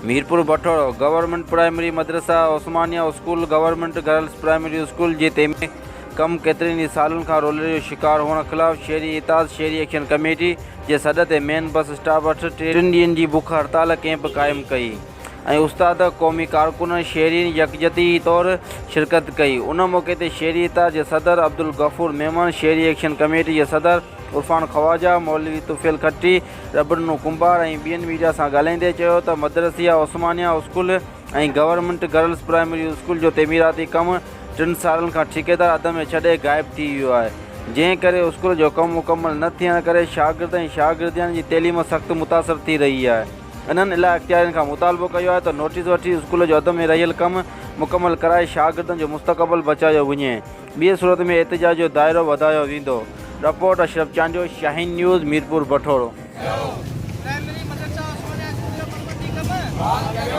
Mirpur Bathoro, government primary Madrasa Usmania school, government girls primary school جي تعميري ڪم ڪيترن ئي سالن کان رولڙي جو شڪار هئڻ خلاف شهري اتحاد شهري ايڪشن ڪميٽي جي سڏ تي مين بس اسٽاپ وٽ ٽن ڏينهن جي بک هڙتال ڪئمپ قائم ڪئي ۽ استاد، قومي ڪارڪن، شهرين يڪجهتي طور شرڪت ڪئي. ان موقعي تي شهري اتحاد جي صدر عبدالغفور ميمڻ، شهري ايڪشن ڪميٽي جي صدر عرفان خواجه، مولوي طفيل کٽي، ربڏنو ڪنڀار ۽ ٻين ميڊيا سان ڳالهائيندي چيو ته مدرسيه Usmania school ۽ government girls primary school جو تعميراتي ڪم ٽن سالن کان ٺيڪيدار اڌ ۾ ڇڏي غائب ٿي ويو آهي جنهن ڪري اسڪول جو ڪم مڪمل نه ٿيڻ ڪري شاگرد ۽ شاگردياڻين جي تعليم سخت متاثر ٿي رهي آهي. انهن اعليٰ اختيارين کان مطالبو ڪيو آهي ته نوٽيس وٺي اسڪول جو اڌ ۾ رهيل ڪم مڪمل ڪرائي شاگردن جو مستقبل بچايو وڃي ٻي صورت ۾ احتجاج جو دائرو وڌايو ويندو. Report, Ashraf Chandio, Shaheen news, Mirpur Bathoro. Primary Madrasa Usmania school جو مرمتي ڪم.